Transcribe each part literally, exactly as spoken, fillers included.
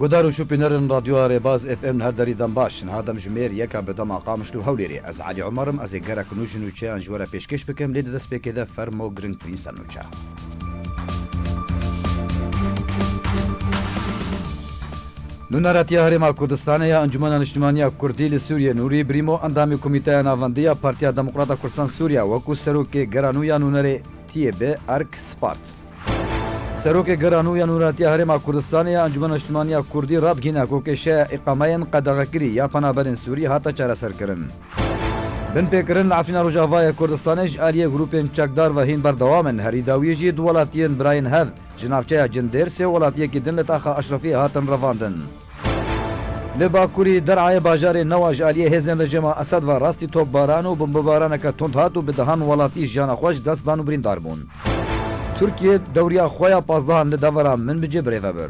Guhdar û şopînerên Radyoya Rêbaz F M li her derî dem baş. Niha dem ji mêr yeka bi dema Qamişlo û Hewlêrê. Ez Elî Omer im, ez ê gerek nû ji nûçeyan ji we re pêşkêş bikim, lê di destpêkê de fermo girîngtirîn ser nûçe. Nûneratiya Herêma Kurdistanê ya Encûmena Niştimaniya Kurdî li Sûriyê Nûrî Brîmo, endamê Komîteya Navendî ya Partiya Demokrata Kurdistan Sûriya, wekû serokê gera nû ya nûnerê tiyê bi erk spart. Serokê gera nû ya Nûneratiya Herêma Kurdistanê ya Encûmena Niştimaniya Kurdî radigihîne ku kêşeya îqameyên qedexekirî ya penaberên Sûrî hate çareserkirin. Binpêkirin li Efrîna Rojavayê Kurdistanê ji aliyê grûpên çekdar ve hîn berdewam in. Herî dawiyê jî du welatiyên birayên hev ji navçeya Cindêr sê welatiyekî din li taxa Eşrefiyê hatin revandin. Li bakurî Derayê bajarê Newa ji aliyê hêzên rejîma Esed ve rastî topbaran û bombebaraneke tund hat û bi dehan welatî jiyana xwe ji dest dan û birîndar bûn. Tirkiye dewriya xwe ya pazdehan li devera Minbicê birêve bir.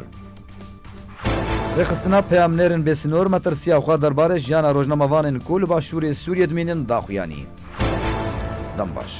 Rêxistina peyamnêrên bêsinor metirsiya xwe derbarê jiyana rojnamevanên ku li başûrê Sûriyê dimînin daxuyanî. Dem baş.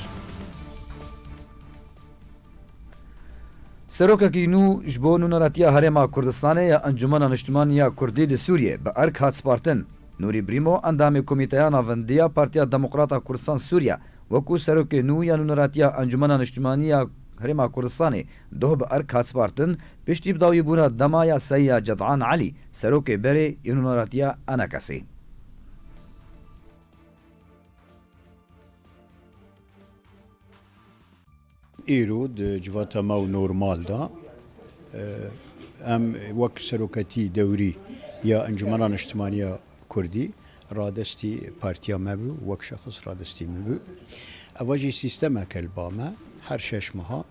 Serokekî nû ji bo Nûneratiya Herêma Kurdistanê ya Encûmena Niştimanî ya Kurdî li Sûriyê bi erk hat spartin. Nûrî Brîmo, endamê Komîteya Navendî ya Partiya Demokrata Kurdistan Sûriya, wekû serokê nû ya Nûneratiya Encûmena Niştimanî ya Herêma Kurdistanê, doh bi erk hat spartin, piştî bidawîbûna dema ya Seyya Ced'an Elî, serokê berê yê Nûneratiya Enekesê. Îro di civata me û normal de, e, em wek seroketî dewrî ya Encûmena Niştimaniya Kurdî radestî partiya me bû, wek şexs radestî min bû. Eva jî sîstemeke li ba me, her şeş meha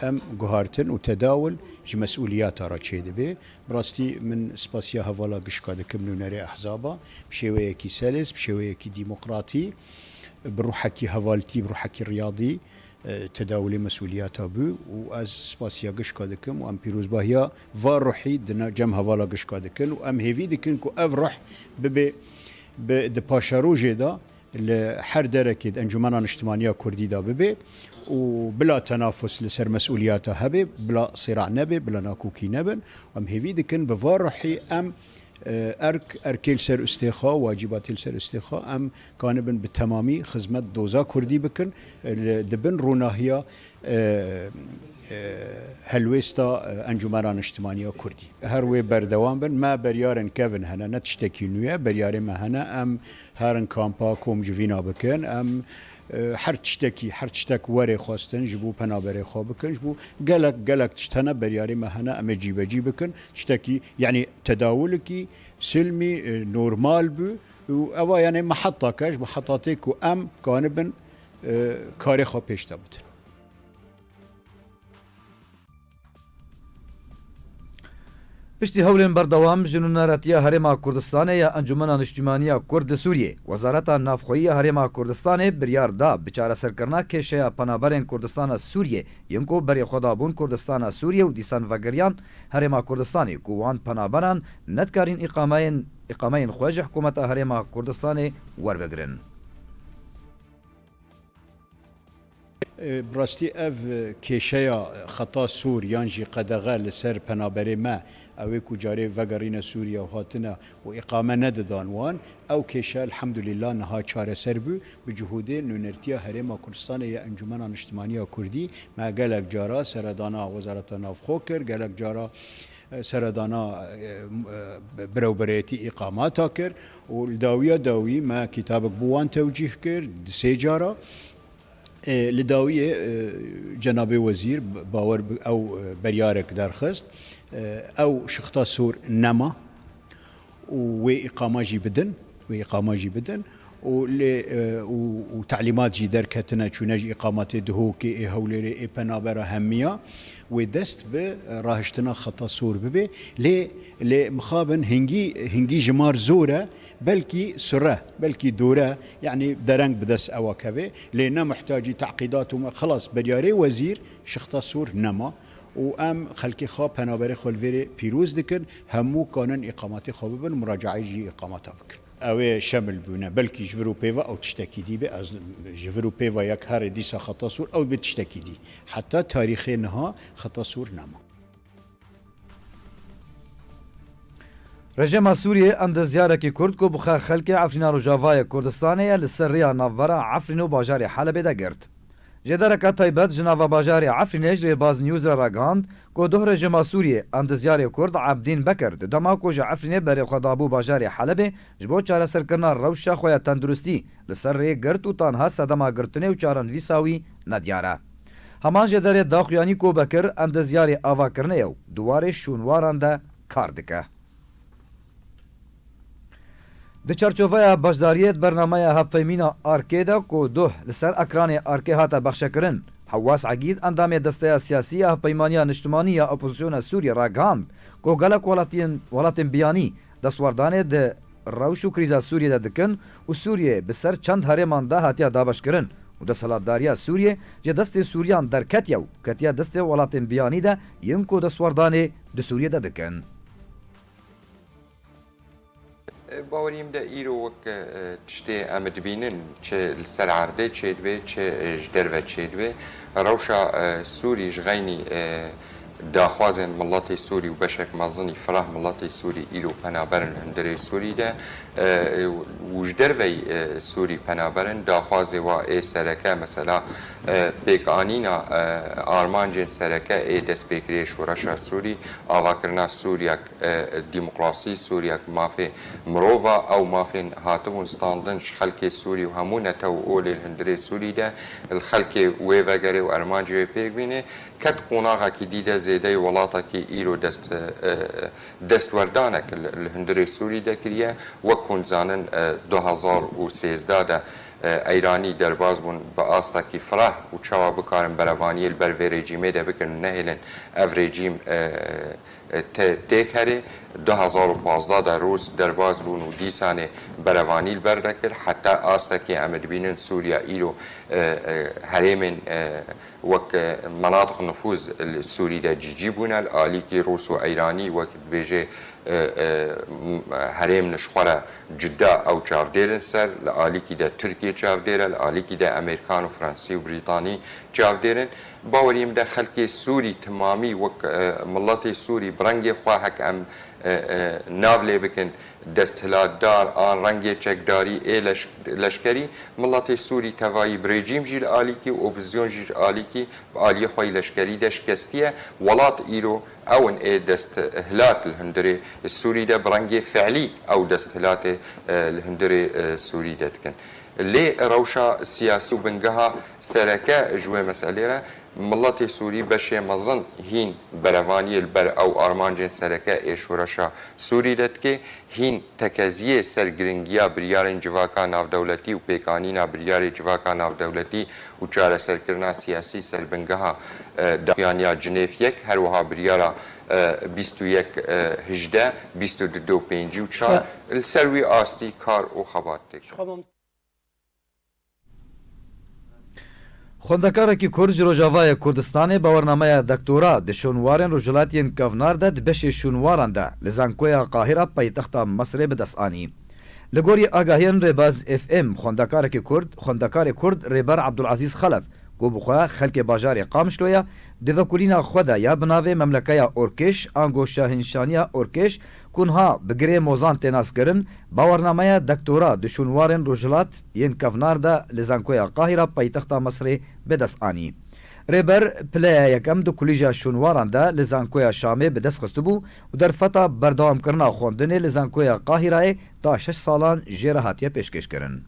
em guhartin û tedawul ji mesûliyata re çêdibe. Bi rastî min spasiya hevala gişka dikim nûnerê ehzaba, bi şêweyekî selês, bi şêweyekî demokratî, bi ruhekî hevaltî, bi ruhekî riyadî, e, tedawulê mesûliyata bû û ez spasiya gişka dikim û em pîrozbahiya va ruhî di na-, cem hevala gişka dikin û em hêvî dikin ku ev ruh bibe bi, di paşerojê de li her derekê di Encûmena Niştimaniya Kurdî de bibe û bila tenafus li ser mesûliyata hebe, bila sîra nebe, bila nakokî nebin. Em hêvî dikin bi va ruhî em, e, erk, erkê li ser ustê xwe, wacîbatê li ser ustê xwe, em kanibin bi temamî xizmet doza Kurdî bikin, e, li, di bin rûnahiya, e, e, helwêsta, e, Encûmena Niştimaniya Kurdî. Her wê berdewam bin. Me beryarên kevin hene, ne tiştekî nû ye. Beryarê me hene, em herin kampa kom ji vîna bikin, em, e, her tiştekî, her tiştek were xwestin ji bo penaberê xwe bikin, ji bo gelek, gelek tişt hene, beryarê me hene, em ê cîbecî bikin. Tiştekî, yanî tedawulikî silmî, e, normal bû û eva, yanî mehetake, ji mehetatê ku em kanibin, e, karê xwe pêş de bidin. Piştî hewlên berdewam ji Nûneratiya Herêma Kurdistanê ya Encûmena Niştimanî ya Kurd li Sûriyê, Wezareta Navxweyî ya Herêma Kurdistanê biryar da bi çareserkirina kêşeya penaberên Kurdistana Sûriyê yên ku berê xwe dabûn Kurdistana Sûriyê û dîsan vegeriyan Herêma Kurdistanê ku wan penaberan nedikarîn îqameyên, îqameyên xwe ji Hikûmeta Herêma Kurdistanê werbigirin. E, bi rastî ev, e, kêşeya xeta sor yan jî qedexe li ser penaberê me, ew ê ku carê vegerîne Sûriye û hatine û îqame nedidan wan, ew kêşe elhamdulîllah niha çareser bû. Bi cihûdê nûnertiya Herêma Kurdistanê ya Encûmena Niştimanî ya Kurdî me gelek cara seredana Wezareta Navxwe kir, gelek cara seredana, e, e, birewbereyetî îqamata kir û li dawiya dawî me kitabek bo wan tewcîh kir di sê cara. E, li dawiyê, e, cenabê wezîr b-, bawer bi ew, e, beryarek derxist. E, ew şixta sor nema. û wê îqama jî bidin, wê îqama jî bidin û lê, e, û, û telîmat jî derketine, çûne ji îqamatê Duhokê, ê Hewlêrê, ê penabera hemiya wê dest bi, e, rahiştina xeta sor bibe. Lê, lê mixabin hingî, hingî jimar zor e, belkî sure, belkî dore, yanî dereng bi dest ewa keve. Lê ne muhtacî teqîdat û me-, xilas beryarê wezîr şixta sor nema. û em xelkê xwe, penaberê xwe li vêrê pîroz dikin, hemû kanin îqamatê xwe bibin, muracaeyê jî îqamata bikin. Ew ê şemil bûne, belkî ji vir û pê ve ew tiştekî dî be, ez ji vir û pê ve yek herê dîsa xeta sor, ew bi tiştekî dî. Heta tarîxê niha xeta sor nema. Rejîma Sûriyê endezyarekî Kurd ku bi xwe xelkê Efrîna Rojavayê Kurdistanê ye li ser rêya navbera Efrîn û bajarê Helebê de girt. Jêdereke taybet ji nava bajarê Efrînê ji Rêbaz News re ragihand ku doh rejîma Sûriyê endezyarê Kurd Ebdîn Bekir di dema ku ji Efrînê berê xwe dabû bajarê Helebê ji bo çareserkirina rewşa xwe ya tenduristî li ser rê girt û tanha sedema girtinê û çarenivîsa wî nediyar e. Heman jêderê daxuyanî ku Bekir endezyarê avakirinê ye û di warê şûnwaran de kar dike. Di çarçoveya beşdariyê di bernameya hevpeymîna Arkê de ku doh li ser ekranê Arkê hate bexşekirin, Hewwas Egîd, endamê Desteya Siyasî ya Hevpeymaniya Niştimanî ya Opozisyona Sûriyê, ragihand ku gelek welatiyên, welatên biyanî destwerdanê di rewş û krîza Sûriyê de dikin û Sûriyê bi ser çend herêman de hatiye dabeşkirin û desthilatdariya Sûriyê ji destê Sûriyan derketiye û ketiye destê welatên biyanî de yên ku destwerdanê di Sûriyê de dikin. Bawerî min de îro wek, e, tiştê em dibînin, çi li ser erdê çêdibe, çi, e, ji derve çêdibe, rewşa, e, Sûrî ji xeynî, e, daxwazên miletê Sûrî û beşek mezinî fireh miletê Sûrî îro penaberin li hundirê Sûrî de, e, û ji derveyî, e, Sûrî penaberin, daxwazê wa ê sereke, mesela, e, pêkanîna, e, armancên sereke ê destpêkiriyê şoreşa Sûrî, avakirina Sûriyek e, demokrasî, Sûriyek mafê mirov e, ew mafên hatibûn standin ji xelkê Sûrî û hemû netew û olê li hundirê Sûrî de, li xelkê wê vegerê û armancê wê pêk bîne, ket qonaxekî dî de zêdeyî welatekî îro dest, e, destwerdanek li, li hundirê Sûrî de kiriye. Wek hûn dizanin, e, du hezar û sêzdeh de, e, Eyranî derbas bûn bi astekî fireh û çawa bikarin berevaniyê li ber vê rejîmê de bikin û nehêlin ev rejîm, e, e, te-, têk herê. Du hezar û pazdeh de Rûs derbas bûn û dîsanê berevanî li ber de kir. Heta astekê em dibînin Sûriya îro, e, e, herêmên, e, wek, e, menatiq nifûz li Sûrî de cîcî bûne. Li alîkî Rûs û Eyranî wek dibêje, e, e, m-, herêmin ji xwe re cuda ew çavdêr in ser, li alîkî de Tirkiye çavdêr e, li alîkî de Amerîkan û Fransî û Brîtanî çavdêr in. Bawerî min de xelkê Sûrî timamî wek, e, miletê Sûrî bi rengê xwe hek em, e, e, nav lê bikin desthilatdar an rengê çekdarî ê leş-, leşkerî, miletê Sûrî tevayî bi rejîm jî li alîkî û opozîsyon jî ji alîkî bi aliyê xwe yî leşkerî de şikestiye. Welat îro ew in ê desthilat li hundirê Sûrî de bi rengê fe'lî ew desthilatê, e, li hundirê, e, Sûrî de dikin. Lê rewşa siyasî û bingeha sereke ji wê meselê re, miletê Sûrî beşê mezin hîn berevaniyê li ber ew armancên sereke ê şoreşa Sûrî de dike, hîn tekeziyê ser giringiya biryarên civaka navdewletî û pêkanîna biryarê civaka navdewletî û çareserkirina siyasî ser bingeha, e, daxuyaniya Cinêv yek, her wiha biryara, e, bîst û yek, e, hejdeh, bîst û du, pêncî û çar, li ser wî astî kar û xebat têk. Xwendekarekî Kurd ji Rojavayê Kurdistanê bawernameya doktora di şûnwarên Rojhilat yên Kevnar de di beşê şûnwaran de li Zankoya Qahira paytexta Misirê bi dest anî. Li gorî agahiyên Rêbaz F M, xwendekarekî Kurd, xwendekarê Kurd Rêber Abdulazîz Xelef, ku bi xwe xelkê bajarê Qamişlo ye, di vekolîna xwe de ya bi navê Memlekeya Orkêş, ango Şahînşaniya Orkêş, ku niha bi girê Mozan tê naskirin, bawernameya doktora di şûnwarên Rojhilat yên Kevnar de li Zankoya Qahira paytexta Misirê bi dest anî. Rêber pileya yekem di Kulîja Şûnwaran de li Zankoya Şamê bi dest xistibû û derfeta berdewamkirina xwendinê li Zankoya Qahirayê ta şeş salan jê re hatiye pêşkêşkirin.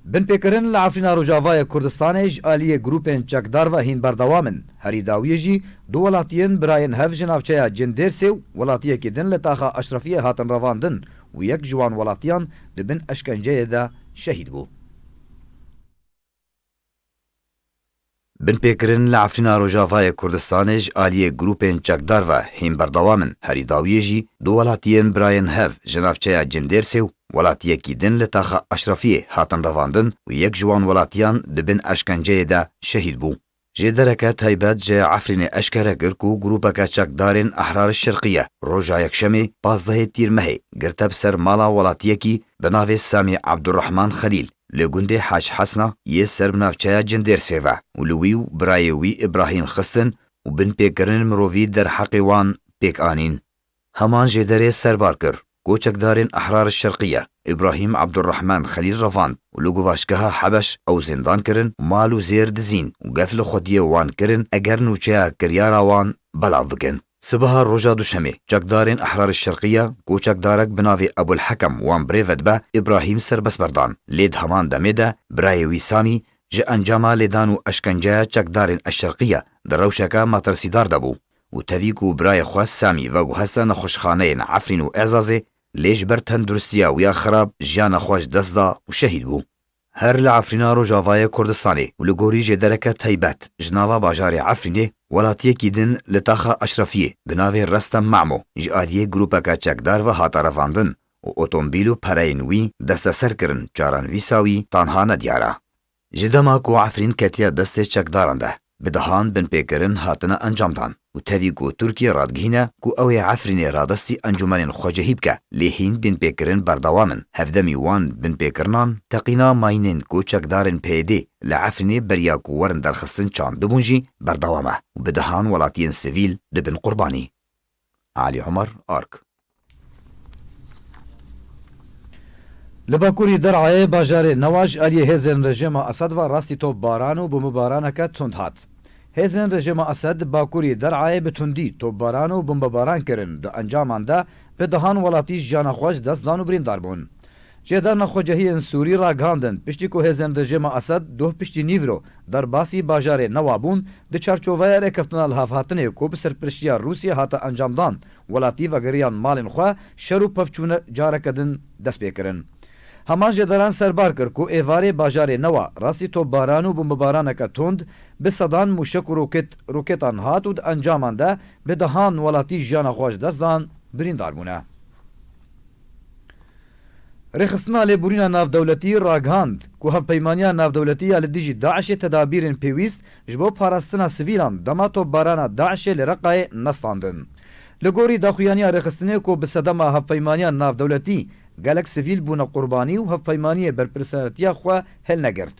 Binpêkirin li Efrîna Rojavayê Kurdistanê ji aliyê grûpên çekdar ve hîn berdewam in. Herî dawiyê jî du welatiyên birayên hev ji navçeya Cindêrsê û welatiyekî din li taxa Eşrefiyê hatin revandin û yek ji wan welatiyan di bin eşkenceyê de şehîd bû. Binpêkirin li Efrîna Rojavayê Kurdistanê ji aliyê grûpên çekdar ve hîn berdewam in. Herî dawiyê jî du welatiyên birayên hev ji navçeya Cindêrsê û welatiyekî din li taxa Eşrefiyê hatin revandin û yek ji wan welatiyan di bin eşkenceyê de şehîd bû. Jêdereke taybet ji Efrînê eşkere kir ku grûpeke çekdarên Ehrar Şerqiye roja Yekşemê pazdehê Tîrmehê girte bi ser mala welatiyekî bi navê Samî Abdurrahman Xelîl li gundê Hac Hesna yê ser bi navçeya Cindêrsê ve û li wî û birayê wî Îbrahîm xistin û binpêkirin mirovî derheqê wan pêk anîn. Heman jêderê serbar kir ku çekdarên Ehrar Şerqiye Îbrahîm Ebdurrehman Xelîl revand û li guvaşgeha Hebeş ew zîndan kirin û mal û zêr dizîn û gef li xwediyê wan kirin eger nûçeya kiryara wan belav bikin. Sibeha roja Duşemê çekdarên Ehrar Şerqiye ku çekdarek bi navê Ebul Hekem wan birêve dibe, Îbrahîm serbest berdan. Lê di heman demê de birayê wî Samî ji encama lêdan û eşkenceya çekdarên Eşşerqiye di rewşeke metirsîdar de bû û tevî ku birayê xwe Samî veguheste nexweşxaneyên Efrîn û Ezazê, lê ji ber tenduristiya wî ya xirab jiyana xwe ji dest da û şehîd bû. Her li Efrîna Rojavayê Kurdistanê û li gorî jêdereke taybet ji nava bajarê Efrînê, welatiyekî din li taxa Eşrefiyê bi navê Restem Memo ji aliyê grûpeke çekdar ve hate revandin û otomobîl û pereyên wî desteser kirin, çarenivîsa wî tanha nediyar e. Ji dema ku Efrîn ketiye destê çekdaran de, bi dehan binpêkirin hatine encamdan û tevî ku Tirkiye radigihîne ku ew ê Efrînê radestî encûmenên xwecihî bike, lê hîn binpêkirin berdewam in. Hevdemî wan binpêkirinan teqîna mayînên ku çekdarên P Y D'ê li Efrînê beriya ku werin derxistin çandibûn jî berdewam e û bi dehan welatiyên sivîl dibin qurbanî. Alî Omer, Ark. Li bakurî Der'ayê bajarê Newa ji aliyê hêzên rejîma Esed ve rastî topbaran û bombebaraneke tund hat. Hêzên rejîma Esed bakurî Der'ayê bi tundî topbaran û bombebaran kirin, di encaman de bi dehan welatî jiyana xwe ji dest dan û birîndar bûn. Jêdar nexwecihiyên Sûrî ragihandin, piştî ku hêzên rejîma Esed doh piştî nîvro derbasî bajarê Newa bûn, di çarçoveya rêkeftina lihevhatinê ku bi serpiriştiya Rûsya hate encamdan, welatî vegeriyan malên xwe, şer û pevçûne careke din dest pê kirin. Heman jêderan serbar kir ku êvarê bajarê Newa rastî topbaran û bombebaraneke tund bi sedan mûşek û roket, roketan hat û di encaman de bi dehan welatî jiyana xwe ji dest dan, birîndar bûne. Rêxistina Lêborîna Navdewletî ragihand ku hevpeymaniya navdewletî ya li dijî DAIŞê tedabîrên pêwîst ji bo parastina sivîlan dema topbarana DAIŞê li Reqayê nestandin. Li gorî daxuyaniya rêxistinê ku bi sedema hevpeymaniya navdewletî gelek sivîl bûne qurbanî û hevpeymaniyê berpirsiyaretiya xwe hilnegirt.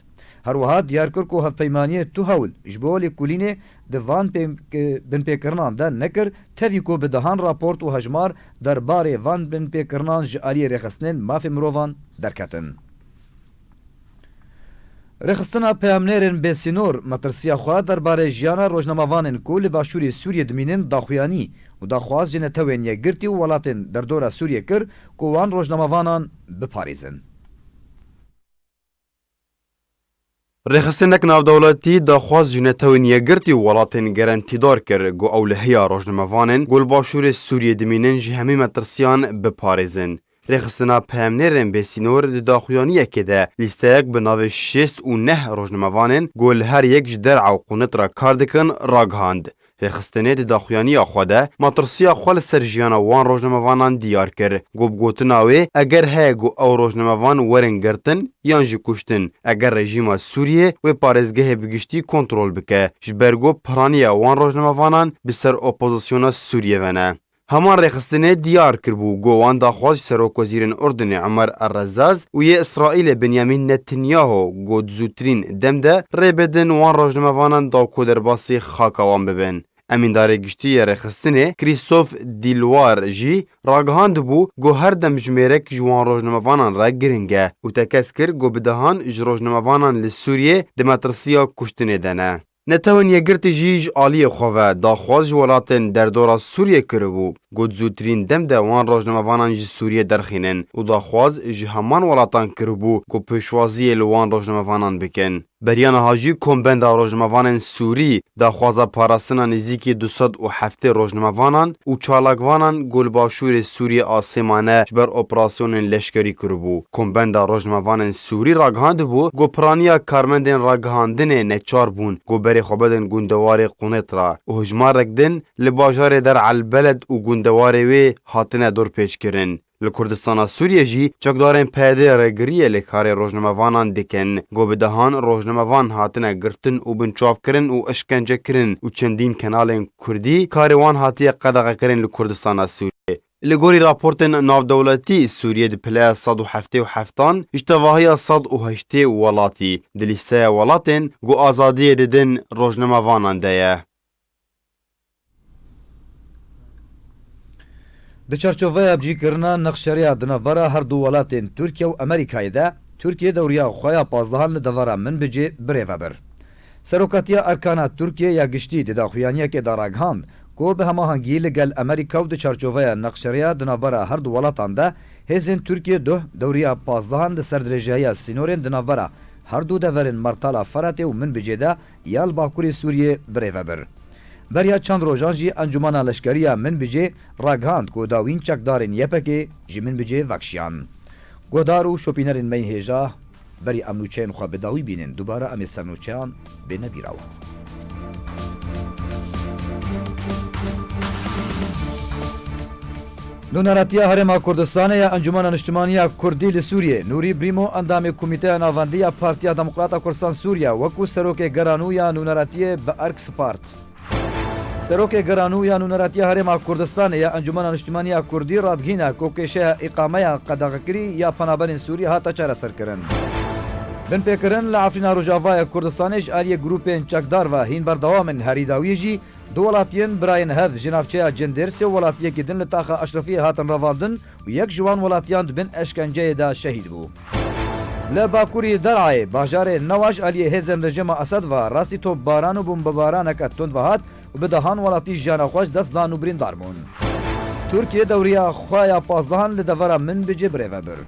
Her wiha diyar kir ku hevpeymaniyê tu hewl ji bo lêkolînê di van pê-, binpêkirinan de nekir, tevî ku bi dehan raport û hejmar derbarê van binpêkirinan ji aliyê rêxistinên mafê mirovan derketin. Rêxistina peyamnêrên bêsînor metirsiya xwe derbarê jiyana rojnamevanên ku li başûrê Sûriyê dimînin daxuyanî û daxwaz ji Netewên Yekgirtî û welatên derdora Sûriyê kir ku wan rojnamevanan biparêzin. Rêxistinek navdewletî daxwaz ji Netewên Yekgirtî û welatên gerentîdar kir ku ew li heya rojnamevanên ku li başûrê Sûriyê dimînin ji hemî metirsiyan biparêzin. Rêxistina peyamnêrên bêsînor di daxuyaniyekê de lîsteyek bi navê şêst û neh rojnamevanên ku li her yek ji Der'a û Qunitra kar dikin ragihand. Rêxistinê di daxuyaniya xwe de matirsiya xwe li ser jiyana wan rojnamevanan diyar kir. Ku bi gotina wê, eger heye ku ew rojnamevan werin girtin yan jî kuştin, eger rejîma Sûriyê wê parêzgehê bi giştî kontrol bike, ji ber ku piraniya wan rojnamevanan bi ser opozisyona Sûriyê ve ne. Heman rêxistinê diyar kiribû ku wan daxwaz ji Serokwezîrên Urdunê Omer Errezaz û yê Îsraîlê Binyamîn Netanyahu ku di zûtirîn dem de rê bidin wan rojnamevanan da ku derbasî xaka wan bibin. Emîndarê giştî yê rêxistinê Krîstof Dîlwar jî ragihandibû ku her demjimêrek ji wan rojnamevanan re giring e û tekez kir ku bi dehan ji rojnamevanan li Sûriyê di metirsiya kuştinê de ne. Netewên Yekgirtî jî ji aliyê xwe ve daxwaz ji welatên derdora Sûriyê kiribû ku di zûtirîn dem de wan rojnamevanan ji Sûriyê derxînin û daxwaz ji heman welatan kiribû ku pêşwaziyê li wan rojnamevanan bikin. Beriya niha jî Kombenda Rojnamevanên Sûrî daxwaza parastina nêzîkî du sed û heftê rojnamevanan û çalakvanan ku li başûrê Sûriyê asê mane ji ber operasyonên leşkerî kiribû. Kombenda Rojnamevanên Sûrî ragihandibû ku piraniya karmendên ragihandinê neçar bûn ku berê xwe bidin gundewarê Qunetra û hejmarek din li bajarê Der El Beled û gundewarê wê hatine dorpêçkirin. Li Kurdistana Sûriyê jî çekdarên P Y D rêgiriyê li karê rojnamevanan dikin. Ku bi dehan rojnamevan hatine girtin û binçavkirin û işkencekirin û çendîn kenalên Kurdî karê wan hatiye qedexekirin li Kurdistana Sûriyê. Li gorî raportên navdewletî, Sûriyê di pileya sed û heftê û heftan ji tevahiya sed û heştê welatî di lîsteya welatên ku azadiyê didin rojnamevanan de ye. Di çarçoveya bicîkirina nexşeriya di navbera her du welatên Tirkiye û Amerîkayê de, Tirkiye dewriya xwe ya pazdehan li devera Minbicê birêve bir. Serokatiya Erkana Tirkiye ya Giştî di daxuyaniyekê de ragihand ku bi hemahengî li gel Amerîka û di çarçoveya nexşeriya di navbera her du welatan de hêzên Tirkiye duh dewriya pazdehan li ser dirêjahiya sînorên di navbera her du deverên Mertala Feratê û Minbicê de ya li bakurê Sûriyê birêve bir. Beriya çend rojan jî Encûmena Leşkerî ya Minbicê ragihand ku dawîn çekdarên Y P G ji Minbicê vekişiyan. Guhdar û şopînerên me yên hêja, berî em nûçeyên xwe bi dawî bînin, dubare em ê ser nûçeyan bêne bîra wan. Nûneratiya Herêma Kurdistanê ya Encûmena Niştimanî ya Kurdî li Sûriyê, Nûrî Brîmo, endamê Komîteya Navendî ya Partiya Demokrata Kurdistan Sûriye, wekû serokê gera nû ya nûneratiyê bi erk spart. Serokê gera nû ya nûneratiya Herêma Kurdistanê ya Encûmena Niştimanî ya Kurdî radigihîne ku kêşeya îqameya qedexekirî ya penaberên Sûrî hate çareserkirin. Binpêkirin li Efrîna Rojavayê Kurdistanê ji aliyê grûpên çekdar ve hîn berdewam in, herî dawiyê jî du welatiyên birayên hev ji navçeya Cindêrsê û welatiyekî din li taxa Eşrefiyê hatin revandin û yek ji wan welatiyan di bin eşkenceyê de şehîd bû. Li bakurî Derayê, bajarê Newa ji aliyê hêzên rejîma Esed ve rastî topbaran û bombebaraneke tund ve hat û bi dehan welatî jiyana xwe ji dest dan û birîndar bûn. Tirkiye dewriya xwe ya pazdehan li devera Minbicê birêve bir.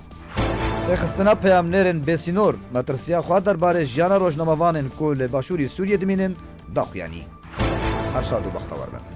Rêxistina peyamnêrên bêsînor, metirsiya xwe derbarê jiyana rojnamevanên ku li başûrî Sûriyê dimînin, daxuyanî. Her şad û bextewar bin.